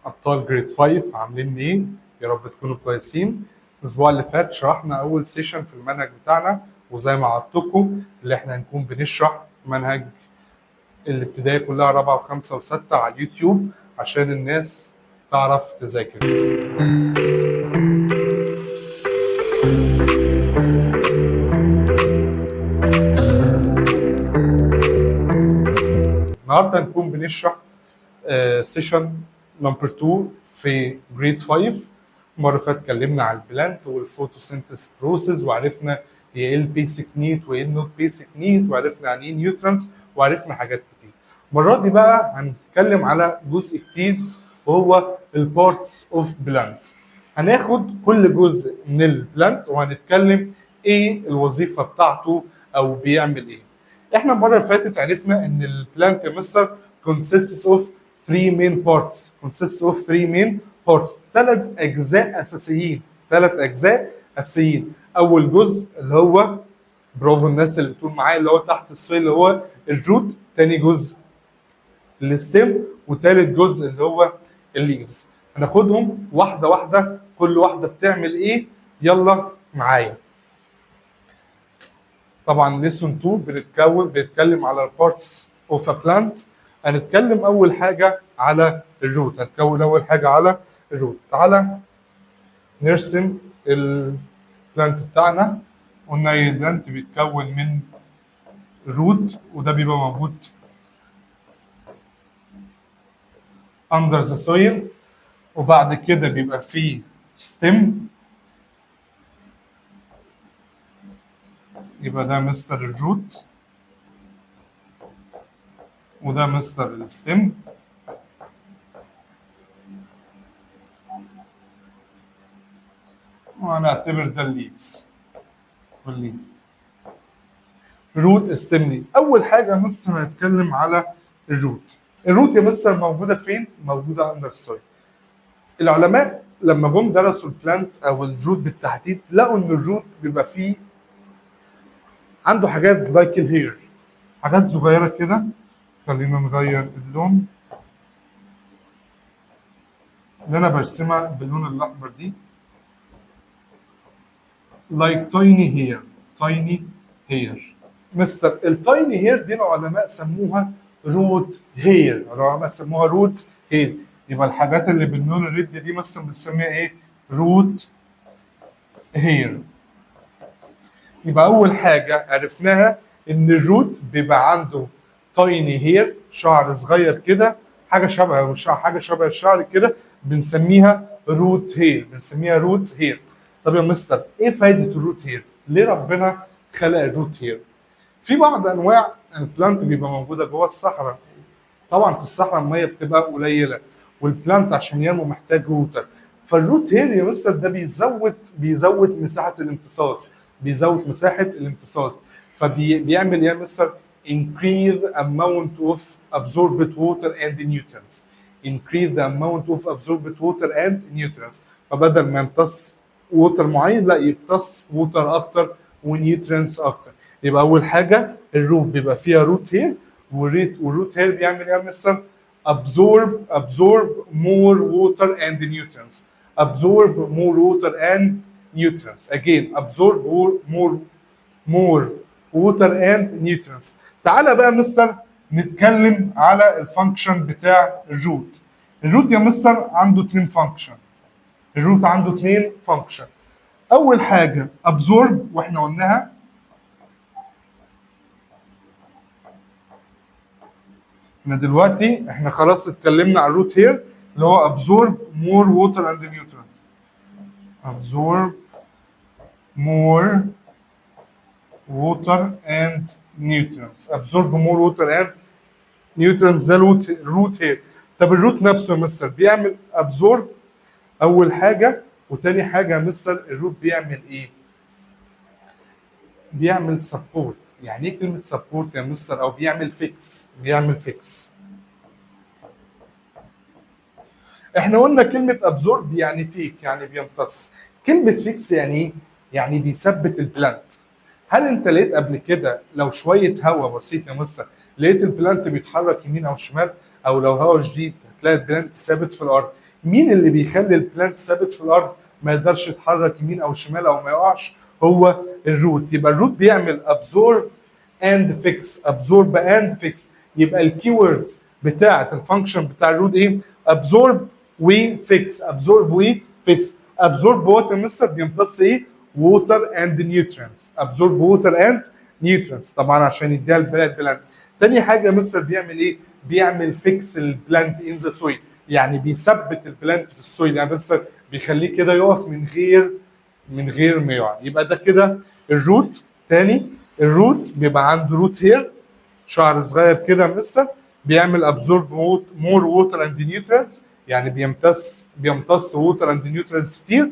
ابطال grade 5، عاملين ايه؟ يا رب تكونوا كويسين. الاسبوع اللي فات شرحنا اول session في المنهج بتاعنا، وزي ما وعدتكم اللي احنا هنكون بنشرح منهج الابتدائي كلها رابعه وخمسة وستة على اليوتيوب عشان الناس تعرف تذاكر. النهارده هنكون بنشرح session number 2 في grade 5. المرة اللي فاتت اتكلمنا على ال plant وال photosynthesis process، وعرفنا هي ايه ال basic need وايه ال not basic need، وعرفنا يعني ايه nutrients، وعرفنا حاجات كتير. المرة دي بقى هنتكلم على جزء جديد وهو ال parts of plant. هناخد كل جزء من ال plant وهنتكلم ايه الوظيفة بتاعته او بيعمل ايه. احنا المرة اللي فاتت عرفنا ان ال plant يا مستر consists of three main parts، consists of three main parts، ثلاث اجزاء اساسيين، ثلاث اجزاء اساسيين. اول جزء اللي هو، برافو الناس اللي بتقول معايا، اللي هو تحت ال soil اللي هو ال root، تاني جزء ال stem، وثالث جزء اللي هو ال leaves. هناخدهم واحدة واحده، كل واحدة بتعمل ايه. يلا معايا. طبعا lesson 2 بنتكلم على ال parts of a plant. هنتكلم اول حاجة على ال root. هنتكلم اول حاجة على ال root. تعالى نرسم ال plant بتاعنا. قلنا ال plant بيتكون من root، وده بيبقى موجود under the soil، وبعد كده بيبقى فيه stem، يبقى ده مستر ال root وده مستر ال stem، وهنعتبر ده ال leaves وال leaf. root، stem، leaf. اول حاجة يا مستر هنتكلم على ال root. ال root يا مستر موجودة فين؟ موجودة under soil. العلماء لما جم درسوا ال plant او ال root بالتحديد لقوا ان ال root بيبقى فيه عنده حاجات like ال hair، حاجات صغيرة كده. خلينا نغير اللون اللي انا برسمها باللون الاحمر دي، like tiny hair، tiny hair. مستر ال tiny hair دي العلماء سموها root hair، العلماء سموها root hair. يبقى الحاجات اللي باللون ال red دي مثلا بنسميها ايه؟ root hair. يبقى اول حاجة عرفناها ان ال root بيبقى عنده tiny hair، شعر صغير كده، حاجة شبه حاجة شبه الشعر كده، بنسميها root hair، بنسميها root hair. طب يا مستر ايه فايده ال root hair؟ ليه ربنا خلق ال root hair؟ في بعض انواع ال plant بيبقى موجودة جوه الصحراء. طبعا في الصحراء المية بتبقى قليله، وال plant عشان ينمو محتاج water. فال root hair يا مستر ده بيزود مساحة الامتصاص، بيزود مساحة الامتصاص. فبيعمل يا مستر increase amount of absorbed water and nutrients، increase the amount of absorbed water and nutrients. فبدل ما يمتص water معين، لا، يمتص water اكتر و nutrients اكتر. يبقى اول حاجة ال root بيبقى فيها root hair، وال root hair بيعمل ايه يا مستر؟ absorb absorb more water and nutrients، absorb more water and nutrients، again absorb more water and nutrients. تعالى بقى مستر نتكلم على ال function بتاع ال root. ال root يا مستر عنده اتنين function. ال root عنده اتنين function. اول حاجة absorb، واحنا قلناها. احنا دلوقتي احنا خلاص اتكلمنا على ال root hair اللي هو absorb more water and nutrients، absorb more water and nutrients، absorb more water and nutrients، ده ال root hair. طب ال root نفسه يا مستر بيعمل absorb اول حاجه، وتاني حاجة يا مستر ال root بيعمل ايه؟ بيعمل support. يعني ايه كلمة support يا مستر؟ او بيعمل fix، بيعمل fix. احنا قلنا كلمة absorb يعني take، يعني بيمتص. كلمة fix يعني ايه؟ يعني بيثبت ال plant. هل انت لقيت قبل كده لو شوية هواء بسيط يا مستر لقيت ال plant بيتحرك يمين او شمال؟ او لو هواء شديد هتلاقي ال plant ثابت في الارض. مين اللي بيخلي ال plant ثابت في الارض ما يقدرش يتحرك يمين او شمال او ما يقعش؟ هو ال root. يبقى ال root بيعمل absorb and fix، absorb and fix. يبقى ال keywords بتاعه ال function بتاع ال root ايه؟ absorb و fix، absorb و fix. absorb water مستر، بيمتص ايه؟ water and nutrients، absorb water and nutrients طبعا عشان يديها ال plant. تاني حاجة مستر بيعمل ايه؟ بيعمل fix ال plant in the soil، يعني بيثبت ال plant في ال soil، يعني بس بيخليه كده يقف من غير ما يقع. يبقى ده كده ال root. تاني، ال root بيبقى عنده root hair، شعر صغير كده مستر، بيعمل absorb more water and nutrients، يعني بيمتص water and nutrients كتير.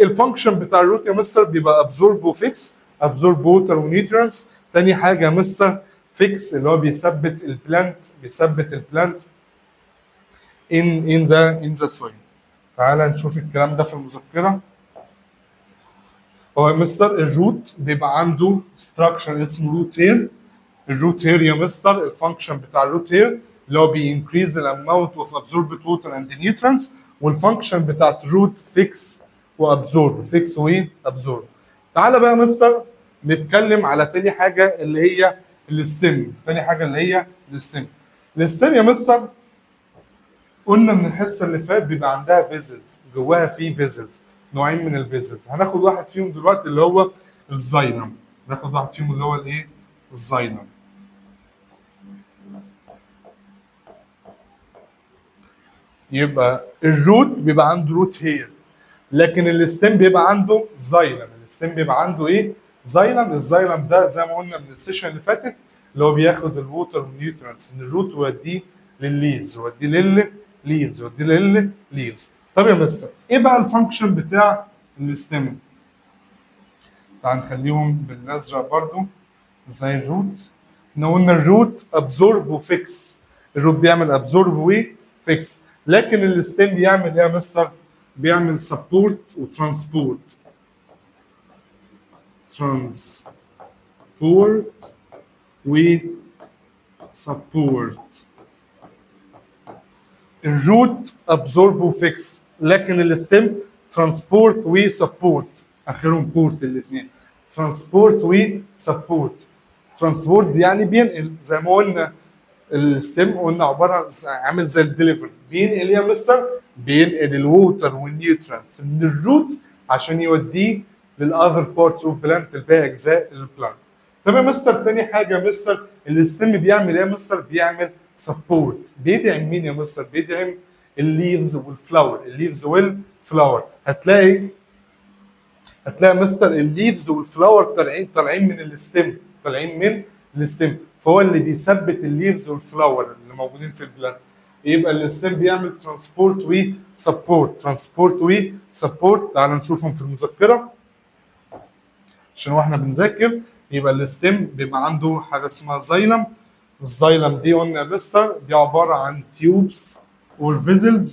ال function بتاع ال root يا مستر بيبقى absorb و fix، absorb water و nutrients. تاني حاجة يا مستر fix، اللي هو بيثبت ال plant، بيثبت ال plant in the soil. تعال نشوف الكلام ده في المذكره. هو يا مستر ال root بيبقى عنده structure اسمه root hair. ال root hair يا مستر، ال function بتاع ال root hair اللي هو بي increase ال amount of absorbed water and nutrients، وال function بتاعت ال root fix و absorb، fix و absorb. تعالى بقى يا مستر نتكلم على تاني حاجة اللي هي ال stem. تاني حاجة اللي هي ال stem. ال stem يا مستر قلنا من الحصة اللي فات بيبقى عندها vessels، جواها في vessels، نوعين من ال vessels. هناخد واحد فيهم دلوقتي اللي هو ال xylem. ناخد واحد فيهم اللي هو الايه؟ ال xylem. يبقى ال root بيبقى عنده root hair، لكن ال stem بيبقى عنده xylem. ال stem بيبقى عنده ايه؟ xylem. ال xylem ده زي ما قلنا من ال session اللي فاتت اللي هو بياخد ال water وال nutrients من ال root ويوديه للل leaves، ويوديه للل leaves، ويوديه للل leaves. طب يا مستر ايه بقى ال function بتاع ال stem؟ تعال نخليهم بالازرق برضو زي ال root. احنا قلنا ال root absorb و fix، ال root بيعمل absorb و fix، لكن ال stem بيعمل ايه يا مستر؟ بيعمل support و transport، transport و support. ال root absorb و fix، لكن ال stem transport و support، اخرهم port الاثنين، transport و support. transport يعني بينقل، زي ما قلنا ال stem قلنا عبارة عامل زي الدليفري، بينقل يا مستر، بينقل ال water وال nutrients من ال root عشان يوديه لل other parts of plant، الباقي اجزاء ال plant. طب يا مستر تاني حاجة يا مستر ال stem بيعمل ايه يا مستر؟ بيعمل support. بيدعم مين يا مستر؟ بيدعم ال leaves وال flower، ال leaves وال flower. هتلاقي مستر ال leaves وال flower طالعين من ال stem، طالعين من ال stem، فهو اللي بيثبت ال leaves وال flower اللي موجودين في ال plant. يبقى ال stem بيعمل transport و support، transport و support. تعالوا نشوفهم في المذكرة عشان واحنا بنذاكر. يبقى ال stem بيبقى عنده حاجة اسمها xylem. ال xylem دي قلنا يا مستر دي عبارة عن tubes or vessels.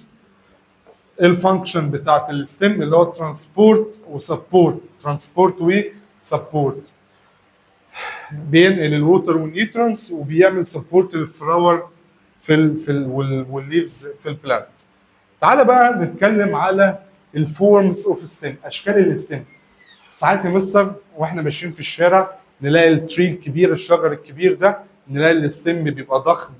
ال function بتاعت ال stem اللي هو transport و support، transport و support، بينقل ال water وال nutrients وبيعمل support لل flower في ال وال leaves في ال plant. تعالى بقى نتكلم على ال forms of stem، اشكال ال stem. ساعات يا مستر واحنا ماشيين في الشارع نلاقي ال tree الكبير، الشجر الكبير ده، نلاقي ال stem بيبقى ضخم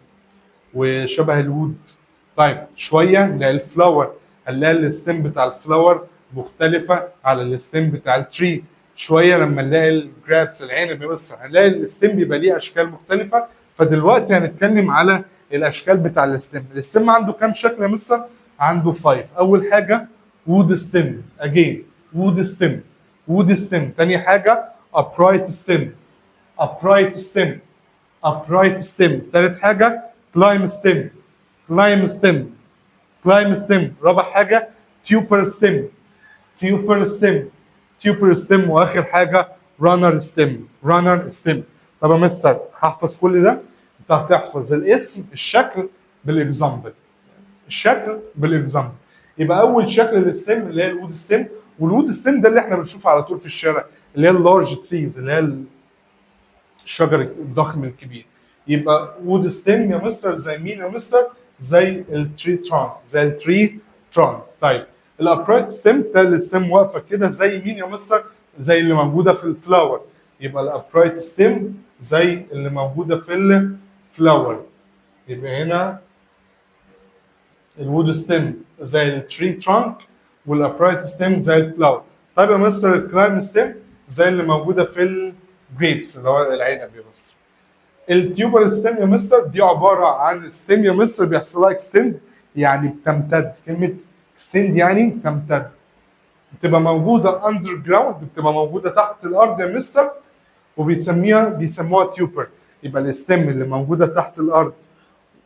وشبه ال wood. طيب شوية نلاقي ال flower، هنلاقي ال stem بتاع ال flower مختلفة على ال stem بتاع ال tree. شوية لما نلاقي ال grapes، العنب يا مستر، هنلاقي ال stem بيبقى ليه اشكال مختلفه. فدلوقتي هنتكلم على الاشكال بتاع ال stem. ال stem عنده كام شكل يا مستر؟ عنده 5. اول حاجة wood stem، again wood stem، wood stem. تاني حاجة upright stem، upright stem، upright stem. تالت حاجة climb stem، climb stem، climb stem. رابع حاجة tuber stem، tuber stem، tuber stem. واخر حاجة runner stem، runner stem. طب يا مستر هحفظ كل ده؟ انت هتحفظ الاسم، الشكل بال example، الشكل بال example. يبقى اول شكل لل stem اللي هي ال wood stem، وال wood stem ده اللي احنا بنشوفه على طول في الشارع، اللي هي ال large trees، اللي هي الشجر الضخم الكبير. يبقى wood stem يا مستر زي مين يا مستر؟ زي ال tree trunk، زي ال tree trunk. طيب ال upright stem ده ال stem واقفة كده زي مين يا مستر؟ زي اللي موجودة في ال flower. يبقى ال upright stem زي اللي موجودة في ال flower. يبقى هنا ال wood stem زي ال tree trunk وال upright stem زي ال flower. طيب يا مستر ال climb stem زي اللي موجودة في ال grapes اللي هو العنب يا مستر. ال tuber stem يا مستر دي عبارة عن stem يا مستر بيحصل لها extend، يعني بتمتد. كلمة extend يعني تمتد. بتبقى موجودة underground، بتبقى موجودة تحت الارض يا مستر، بيسموها tuber. يبقى ال stem اللي موجودة تحت الارض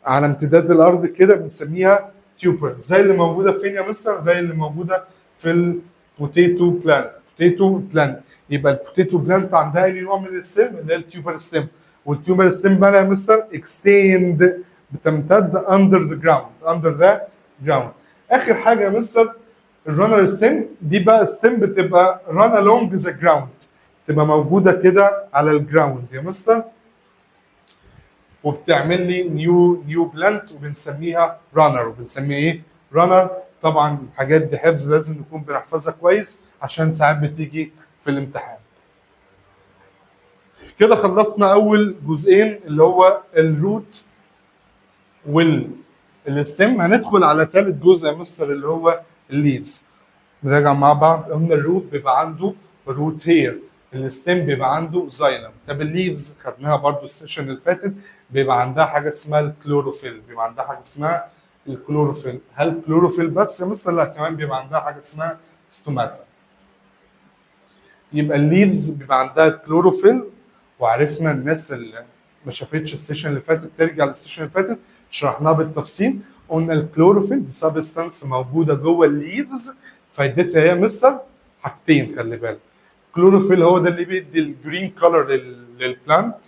على امتداد الارض كده بنسميها tuber. زي اللي موجودة فين يا مستر؟ زي اللي موجودة في ال potato plant. potato plant. يبقى ال potato plant عندها اي نوع من ال stem؟ اللي هي ال tuber stem. وال tuber stem بقى يا مستر extend، بتمتد under the ground، under the ground. اخر حاجة يا مستر ال runner stem، دي بقى stem بتبقى run along the ground، تبقى موجودة كده على ال ground يا مستر، وبتعمل لي new plant وبنسميها runner. وبنسميها ايه؟ runner. طبعا الحاجات دي حفظ، لازم نكون بنحفظها كويس عشان ساعات بتيجي في الامتحان. كده خلصنا اول جزئين اللي هو ال root وال stem. هندخل على ثالث جزء يا مستر اللي هو ال leaves. نراجع مع بعض. قلنا ال root بيبقى عنده root hair، ال stem بيبقى عنده xylem. طب ال leaves خدناها برضو ال session اللي فاتت، بيبقى عندها حاجة اسمها الكلوروفيل. بيبقى عندها حاجة اسمها الكلوروفيل. هل كلوروفيل بس يا مستر؟ لا، كمان بيبقى عندها حاجة اسمها stomata. يبقى ال leaves بيبقى عندها كلوروفيل. وعرفنا الناس اللي ما شافتش ال session اللي فاتت ترجع لل session اللي فاتت، شرحناها بالتفصيل. قلنا الكلوروفيل دي substance موجودة جوه ال leaves، فايدتها هي يا مستر حاجتين، خلي بالك. الكلوروفيل هو ده اللي بيدي ال green color لل plant،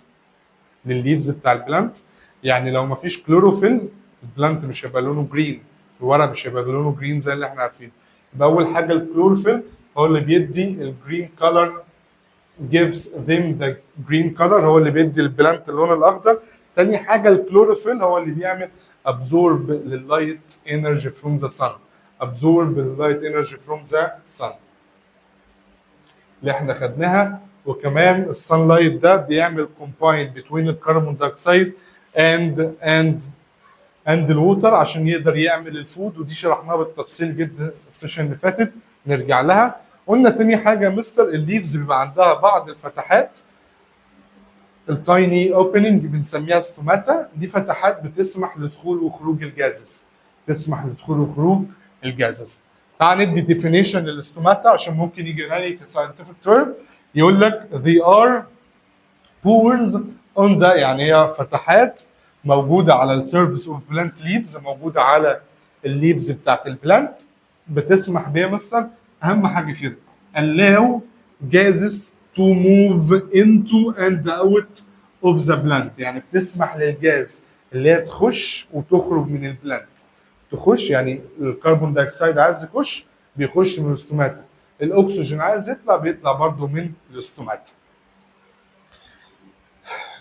للل leaves بتاع ال plant. يعني لو ما فيش chlorophyll ال plant مش هيبقى لونه green، الورق مش هيبقى لونه green زي اللي احنا عارفينه. يبقى اول حاجة الكلوروفيل هو اللي بيدي ال green color، gives them the green color، هو اللي بيدي ال plant اللون الاخضر. تاني حاجة الكلوروفيل هو اللي بيعمل absorb لل light energy from the sun، absorb ال light energy from the sun اللي احنا خدناها. وكمان ال sunlight ده بيعمل combine between ال carbon dioxide and ال water عشان يقدر يعمل ال food، ودي شرحناها بالتفصيل جدا ال session اللي فاتت، نرجع لها. قلنا تاني حاجة يا مستر ال leaves بيبقى عندها بعض الفتحات، ال tiny opening بنسميها stomata. دي فتحات بتسمح لدخول وخروج ال gases، تسمح لدخول وخروج ال gases. تعال ندي definition لل stomata عشان ممكن يجي لي ك scientific term يقول لك they are pores on the، يعني هي فتحات موجودة على ال surface of plant leaves، موجودة على ال leaves بتاعت ال plant، بتسمح بيها مستر اهم حاجة كده allow gases to move into and out of the plant. يعني بتسمح للجاز اللي هي تخش وتخرج من ال plant. تخش يعني ال carbon dioxide عايز يخش بيخش من ال stomata، الاكسجين عايز يطلع بيطلع برضه من ال stomata.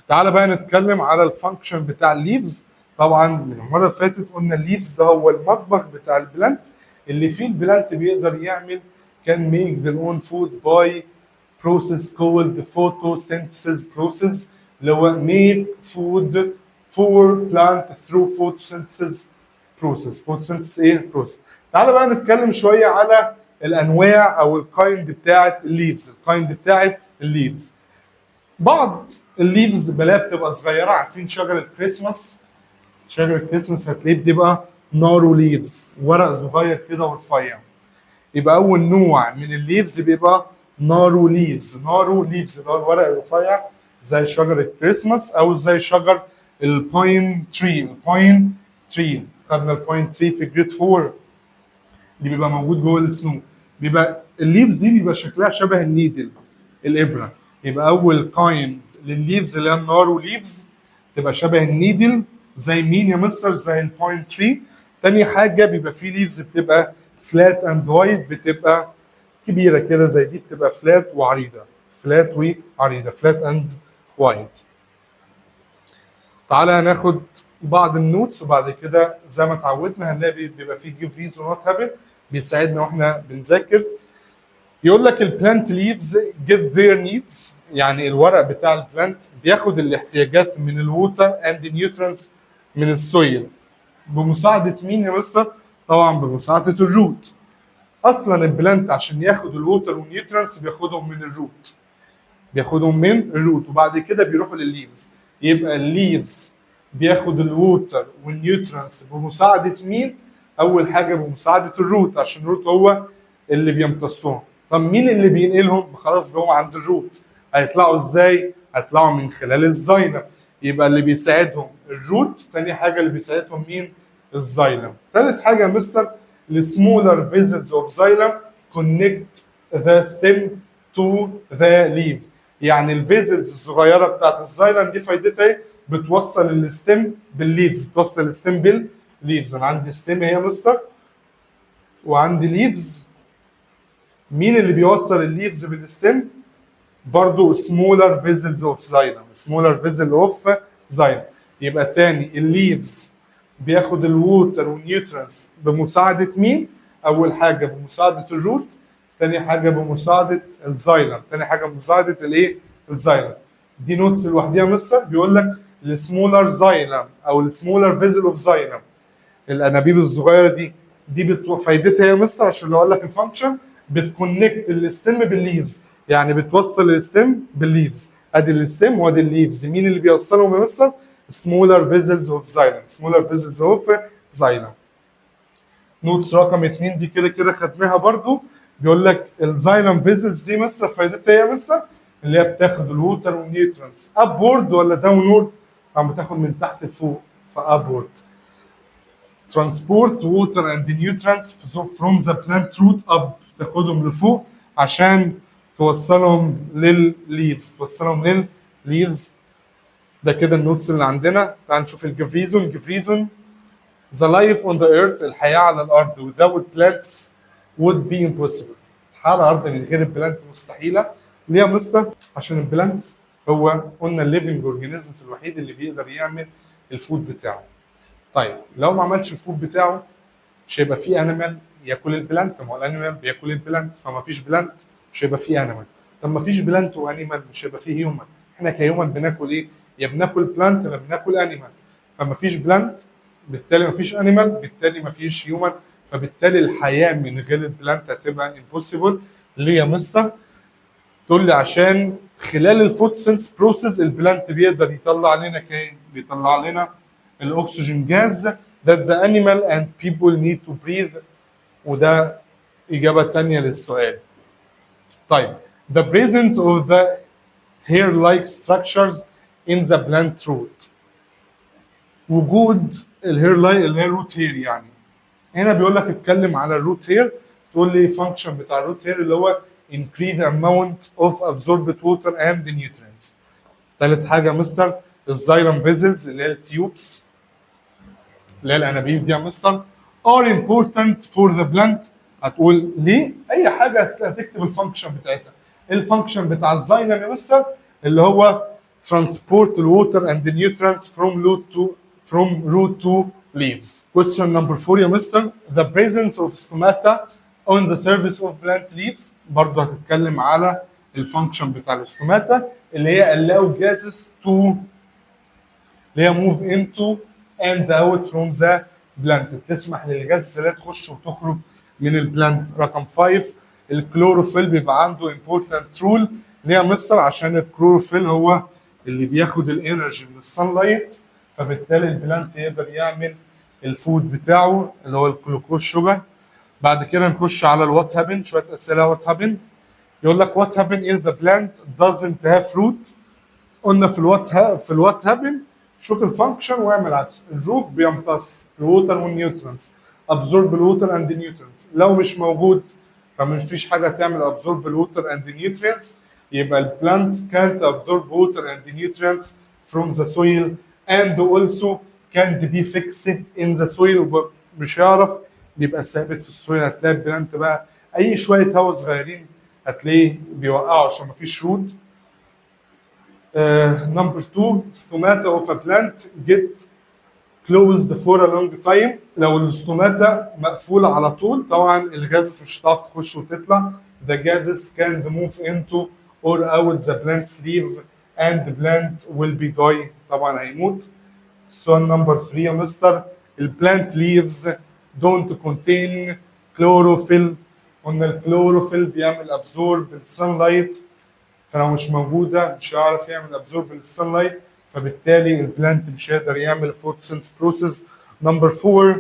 تعالى بقى نتكلم على ال function بتاع ال leaves. طبعا من المرة اللي فاتت قلنا ال leaves ده هو المطبخ بتاع ال plant اللي فيه ال plant بيقدر يعمل can make their own food by process called photosynthesis process، اللي هو make food for plant through photosynthesis process. photosynthesis ايه process. تعالى بقى نتكلم شوية على الانواع او ال kind بتاعه ال leaves. ال kind بتاعه ال leaves، بعض ال leaves بلاقيها بتبقى صغيره. عارفين شجر الكريسماس؟ شجر الكريسماس هتلاقيه بتبقى narrow leaves، ورق صغير كده ورفيع. يبقى اول نوع من ال leaves بيبقى narrow leaves. narrow leaves اللي هو الورق الرفيع زي شجر الكريسماس او زي شجر ال pine tree. ال pine tree خدنا ال pine tree في grade 4، اللي بيبقى موجود جوه ال snow. بيبقى ال leaves دي بيبقى شكلها شبه ال needle، الابره. يبقى اول kind للل leaves اللي هي ال narrow leaves تبقى شبه ال needle زي مين يا مستر؟ زي ال pine tree. تاني حاجة بيبقى فيه leaves بتبقى flat and wide، بتبقى كبيرة كده زي دي، بتبقى flat وعريضه، flat وعريضه، flat and wide. تعالى ناخد بعض ال notes، وبعد كده زي ما اتعودنا هنلاقي بيبقى فيه give reason، what happen، بيساعدنا واحنا بنذاكر. يقول لك ال plant leaves get their needs، يعني الورق بتاع ال plant بياخد الاحتياجات من ال water and nutrients من ال soil بمساعدة مين يا مستر؟ طبعا بمساعدة ال root. اصلا ال plant عشان ياخد ال water وال nutrients بياخدهم من ال root، بياخدهم من ال root وبعد كده بيروحوا للل leaves. يبقى ال leaves بياخد ال water وال nutrients بمساعدة مين؟ اول حاجة بمساعدة ال root، عشان ال root هو اللي بيمتصهم. طب مين اللي بينقلهم؟ خلاص هو عند ال root، هيطلعوا ازاي؟ هيطلعوا من خلال ال xylem. يبقى اللي بيساعدهم ال root، تاني حاجة اللي بيساعدهم مين؟ ال xylem. ثالث حاجة يا مستر، ال smaller vessels of xylem connect the stem to the leaf. يعني ال vessels الصغيرة بتاعت ال xylem دي فايدتها ايه؟ بتوصل ال stem بال leaves، بتوصل ال stem بال leaves. انا عندي stem اهي يا مستر وعندي leaves. مين اللي بيوصل ال leaves بال stem؟ برضو smaller vessels of xylem، smaller vessel of xylem. يبقى تاني، ال leaves بياخد ال water وال nutrients بمساعدة مين؟ أول حاجة بمساعدة ال root، تاني حاجة بمساعدة ال xylem، تاني حاجة بمساعدة الايه؟ ال xylem. دي notes لوحديها مستر. بيقول لك ال smaller xylem او ال smaller vessel of xylem، الانابيب الصغيرة دي فايدتها يا مستر، عشان لو اقول لك ال function، بت connect ال stem بال leaves، يعني بتوصل ال stem بال leaves. ادي ال stem وادي ال leaves، مين اللي بيوصلهم يا مستر؟ smaller vessels of xylem، smaller vessels of xylem. notes رقم 2، دي كده كده خدناها برضو. بيقول لك ال xylem vessels دي مستر فايدتها ايه يا مستر؟ اللي هي بتاخد ال water وال nutrients upward ولا downward؟ طبعا بتاخد من تحت لفوق، ف upward. transport water and nutrients from the plant root up، تاخدهم لفوق عشان توصلهم للل leaves، توصلهم للل leaves. ده كده ال notes اللي عندنا. تعال نشوف ال give reason. give reason: the life on the earth، الحياة على الأرض، without plants would be impossible. الحياة على الأرض من غير ال plant مستحيلة. ليه يا مستر؟ عشان ال plant هو قلنا ال living organisms الوحيد اللي بيقدر يعمل ال food بتاعه. طيب لو ما عملش ال food بتاعه مش هيبقى فيه animal ياكل ال plant. ما هو ال animal بياكل ال plant، فما فيش plant مش هيبقى فيه animal. طب ما فيش plant و animal مش هيبقى فيه human. احنا ك human بناكل ايه؟ يا بناكل plant يا بناكل animal. فما فيش plant، بالتالي ما فيش animal، بالتالي ما فيش human، فبالتالي الحياة من غير ال plant هتبقى impossible. ليه يا مستر؟ تقول لي عشان خلال ال photosynthesis process ال plant بيقدر يطلع لنا كام؟ بيطلع لنا ال oxygen gas that the animal and people need to breathe. وده إجابة تانية للسؤال. طيب، the presence of the hair-like structures in the plant root، وجود ال hair like اللي هي root hair. يعني هنا بيقول لك اتكلم على ال root hair، تقول لي function بتاع ال root hair اللي هو increase amount of absorbed water and nutrients. ثالث حاجة مستر، ال xylem vessels اللي هي ال tubes، اللي هي الانابيب دي يا مستر، are important for the plant. هتقول ليه؟ اي حاجة هتكتب ال function بتاعتها. ايه ال function بتاع ال xylem يا مستر؟ اللي هو transport the water and the nutrients from root to leaves. Question number 4 يا مستر، the presence of stomata on the surface of plant leaves. برضه هتتكلم على ال function بتاع ال stomata اللي هي allow gases to اللي هي move into and out from the plant، بتسمح للغاز اللي تخش وتخرج من ال plant. رقم 5، الكلوروفيل بيبقى عنده important role. ليه يا مستر؟ عشان الكلوروفيل هو اللي بياخد ال energy من ال sunlight، فبالتالي ال plant يقدر يعمل ال food بتاعه اللي هو ال glucose sugar. بعد كده نخش على ال what happen، شوية اسئلة what happen. يقول لك what happen if the plant doesn't have root؟ قلنا في ال what happen شوف ال function واعمل عكسه. ال root بيمتص ال water وال nutrients، absorb ال water and nutrients. لو مش موجود فما فيش حاجة تعمل absorb ال water and nutrients. يبقى البلانت can't absorb water and nutrients from the soil and also can't be fixed in the soil. مش هيعرف بيبقى ثابت في ال soil. هتلاقي ال plant بقى اي شوية هواء صغيرين هتلاقيه بيوقعوا عشان مفيش root. number 2، stomata of a plant get closed for a long time، لو ال stomata مقفولة على طول طبعا ال gases مش هتعرف تخش وتطلع. the gases can move into or out the plant's leaf and the plant will be die، طبعا هيموت. السؤال number 3 يا مستر، ال plant leaves don't contain chlorophyll. قلنا الكلوروفيل بيعمل absorb ال sunlight، فلو مش موجودة مش هيعرف يعمل absorb لل sunlight، فبالتالي ال plant مش هيقدر يعمل photosynthesis process. number 4،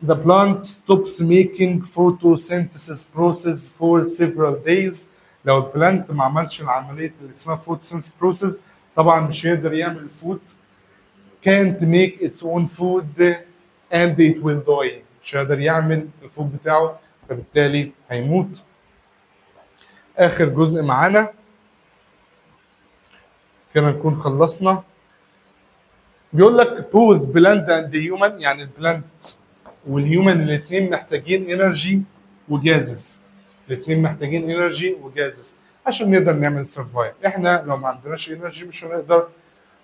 the plant stops making photosynthesis process for several days. لو ال plant ما عملش العملية اللي اسمها photosynthesis process طبعا مش هيقدر يعمل food، can't make its own food and it will die، مش هيقدر يعمل ال food بتاعه فبالتالي هيموت. اخر جزء معانا، كده نكون خلصنا. بيقول لك both plant and human، يعني ال plant وال human الاثنين محتاجين energy و gases، الاثنين محتاجين energy و gases عشان نقدر نعمل survive. احنا لو ما عندناش energy مش هنقدر،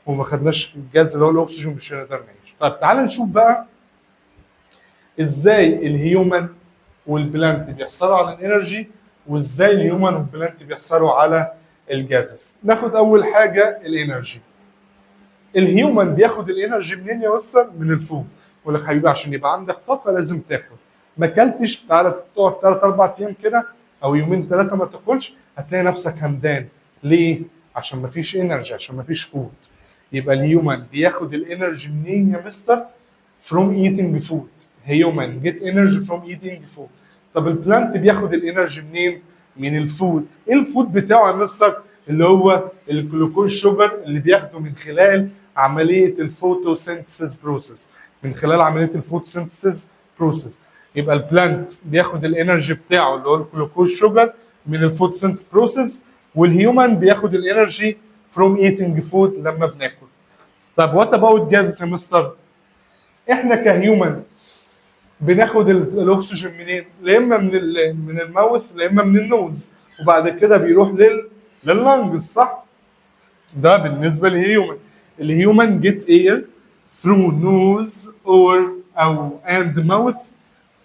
وما خدناش الجاز اللي هو الاكسجين مش هنقدر نعيش. طيب تعال نشوف بقى ازاي ال human وال plant بيحصلوا على ال energy وازاي ال human وال plant بيحصلوا على ال gases. ناخد اول حاجة ال energy. ال human بياخد ال energy منين يا مستر؟ من ال food. يقول لك حبيبي عشان يبقى عندك طاقة لازم تاكل. ما اكلتش، تعالى تقعد 3 4 ايام كده او يومين 3 ما تاكلش، هتلاقي نفسك همدان. ليه؟ عشان ما فيش energy، عشان ما فيش food. يبقى ال human بياخد ال energy منين يا مستر؟ from eating food. human get energy from eating food. طب ال plant بياخد ال energy منين؟ من ال food. ايه ال food بتاعه يا مستر؟ اللي هو ال glucose sugar اللي بياخده من خلال عملية ال photosynthesis process، من خلال عملية ال photosynthesis process. يبقى ال plant بياخد ال energy بتاعه اللي هو ال glucose sugar من ال photosynthesis process، وال human بياخد ال energy from eating food لما بناكل. طب what about gases يا مستر؟ احنا ك human بناخد الاكسجين منين؟ لا اما من ال mouth لا اما من ال nose، وبعد كده بيروح لل lungs، صح؟ ده بالنسبة لل human. ال human get air through nose or او and mouth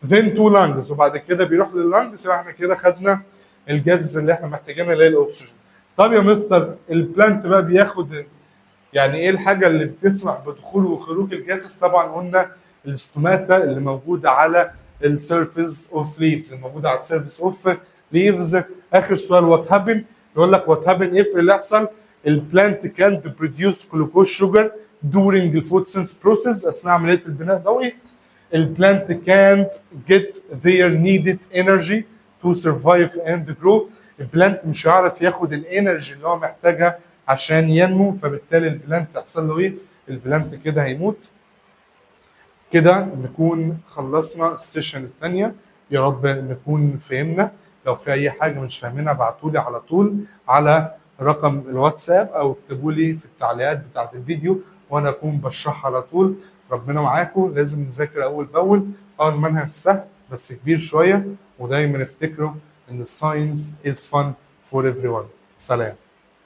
then to lungs، وبعد كده بيروح لل lungs. يبقى احنا كده خدنا ال gases اللي احنا محتاجينها اللي هي الاكسجين. طب يا مستر ال plant بقى بياخد، يعني ايه الحاجة اللي بتسمح بدخول وخروج ال gases؟ طبعا قلنا ال stomata اللي موجودة على ال surface of leaves، الموجودة على ال surface of leaves. اخر سؤال، what happen؟ يقول لك what happen if، اللي يحصل ال plant كانت بروديوس جلوكوز شوجر during ال photosynthesis process، اثناء عملية البناء الضوئي. البلانت كانت get their needed energy to survive and grow. ال plant مش هيعرف ياخد ال energy اللي هو محتاجها عشان ينمو، فبالتالي ال plant يحصل له ايه؟ ال plant كده هيموت. كده نكون خلصنا ال session الثانيه، يا رب نكون فهمنا. لو في اي حاجة مش فاهمينها ابعتولي على طول على رقم الواتساب او اكتبوا لي في التعليقات بتاعت الفيديو وانا اكون بشرحها على طول. ربنا معاكم، لازم نذاكر اول باول. المنهج سهل بس كبير شويه، ودايما افتكروا ان ال science is fun for everyone. سلام.